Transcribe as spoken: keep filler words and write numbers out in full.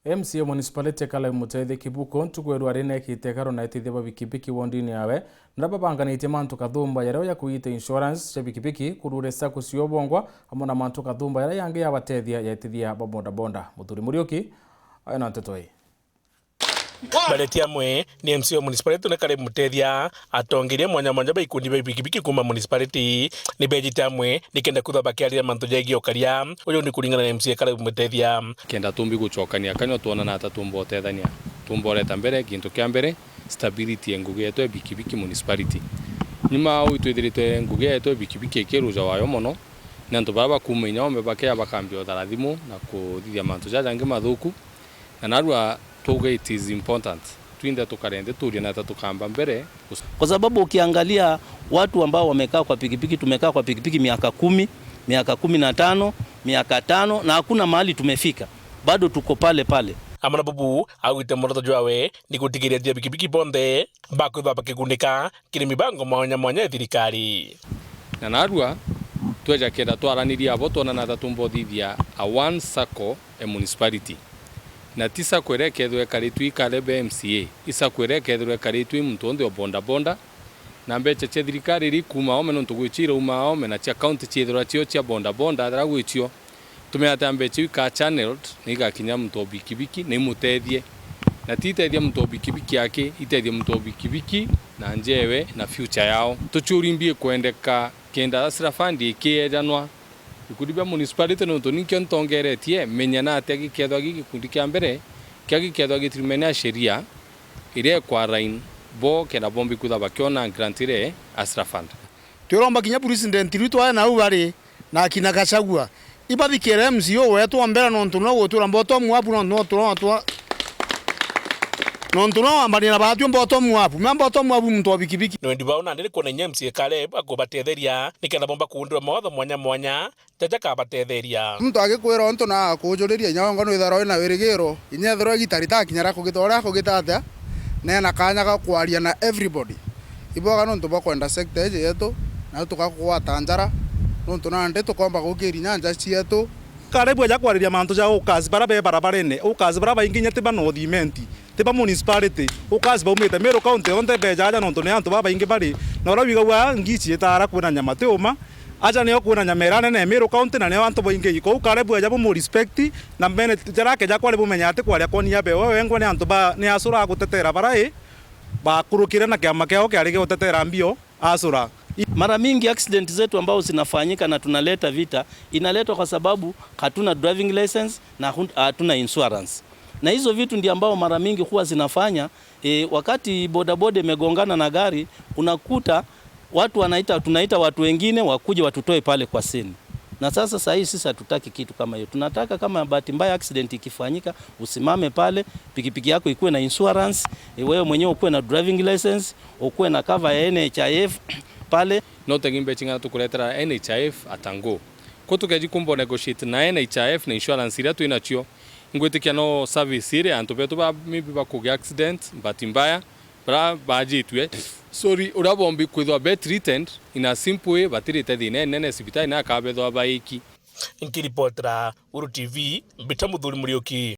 M C A municipality Caleb Mutethi Kibuko ntuku ya rua rinekite karo na etithia ba bikibiki wondini yawe, na babanganitie mantu kathumba yaria ya kuite insurance cia bikibiki, kurure sacco cia ubongwa, amwe na mantu kathumba yaria yangi yabatethia ya etithia ba bodaboda. Muthuri Muriuki ayo na nteto ii. Bareti amwe ni M C A wa municipality ni Caleb Mutethia, atongeria mwanya mwanya ba ikundi ba bikibiki kuma municipality ni bejite amwe nikenda kwithwa bakiariria mantu jegie ukaria. Uyu ni kuringana na M C A Caleb Mutethia. Kenda tumbi gucokania kanywa twonana ata tumba utethania, tumba ureta mbere gintu kia mbere, stability ya ngugi yetu ya bikibiki municipality. Nyuma au itwithirite ngugi yetu ya bikibiki ikiruja wayo mono, ni antu baria bakuuma inya ombe bakea bakambia uthara thimu na kuthithia mantu jajangi mathuku, na narua tuge it is important twinthe tukare nthi turie nata tukamba mbere. Kwa sababu ukiangalia watu ambao wamekaa kwa pikipiki, tumekaa kwa pikipiki miaka kumi, miaka kumi na tano, miaka tano, na hakuna mahali tumefika. Bado tuko pale pale. Amwe na bubu augite muoroto jwawe ni gutigiria athithia bikibiki bonthe bakwithwa bakigunika kiri mibango mwanya mwanya ya thirikari. Na narua tweja kenda twaraniria abo twonana ata tumba uthithia a one sacco e municipality. Na ti sacco iria ikethirwa ikaritue i Caleb M C A, i sacco iria ikethirwa ikaritue i muntu wonthe o bodaboda, na mbeca cia thirikari iria ikuuma oome nontu gwicio irauma oome, na cia county ciithirwa cio cia bodaboda athira gwicio. Tumeatia mbeca iu ikaa channeled na igakinya muntu o bikibiki na imutethie. Na ti itethia muntu o bikibiki aki, itethia muntu o bikibiki na njewe na future yao. Tuciuri mbi ikwendeka kenda Hustler Fund ikiejanwa. Ikundi bia municipality nontu ninkio ntongeretie, menya na atia gikethwa gi gikundi kia mbere kia gikethwa gitirimene a sheria iria ikwarain bo kenda bombi kwithwa bakiona grant iria Hustler Fund. Twiromba kinya president riu twae nau bari na akina Gachagua ibathikire M C A wetu wa mbere nontu no gutwira bottom up nontu no twa twa nontu no wambania na batwi bottom up. Mea bottom up muntu wa bikibiki. Nwendi bao nandi ni kwona inya M C A Caleb akubatetheria nikenda bomba kuundirwa mawatho mwanya mwanya jaja kabatetheria. Muntu agikwira untu na akujuriria inya wengwa nwithagirwa wina wirigiro, inya ethirwa igita ritakinya ria kugita uria akugita atia, nena kanya ga kwaria na everybody. Iboga nontu bwa kwenda sector iji yetu, na tukagwata njara, nontu nandi tukomba gukiria inya nja cietu. Caleb aja kwariria mantu ja ukazi bara be barabarene, ukazi bara baingi inya ti ba North Imenti. Ti ba municipality, ukazi baumite Meru County yonthe beja aja nontu ni antu babaingi bari. Na uria wigagua ngici itaara kwina nyama ti uma, aja nio kwina nyama iria nene Meru County, na nio antu baingi. Kou Caleb aja bumu respect, na mbene jara akeja kwari bumenye ati kwaria kwoni abe we wengwa ni antu ba, ni asura agutetera bara i bakurukire na kiama kiao kiari gigutetera mbio asura. Mara mingi accident zetu ambao zinafanyika na tunaleta vita, inaletwa kwa sababu hatuna driving license na hun-, hatuna insurance. Na hizo vitu ndio ambao mara mingi huwa zinafanya, e, wakati bodaboda imegongana na gari, unakuta watu wanaita, tunaita watu wengine wakuje watutoe pale kwa scene. Na sasa saa hii sisi hatutaki kitu kama hiyo. Tunataka kama bahati mbaya accident ikifanyika, usimame pale, pikipiki yako ikuwe na insurance, e, wewe mwenyewe ukuwe na driving license, ukuwe na cover ya N H I F pale. No tegi mbeca ing'ana tukuretera N H I F at a go. Ko tukeji kumba negotiate na N H I F na insurance iria twinacio, ngwitikia no service iria antu betu ba maybe bakugia accident, bahati mbaya, bara bajitue, sorry, uria bombi kwithwa be treated in a simple way, batirite thina inene cibitari na akabethwa baiki. Nkiripotera Uru T V, mbita Muthuri Muriuki.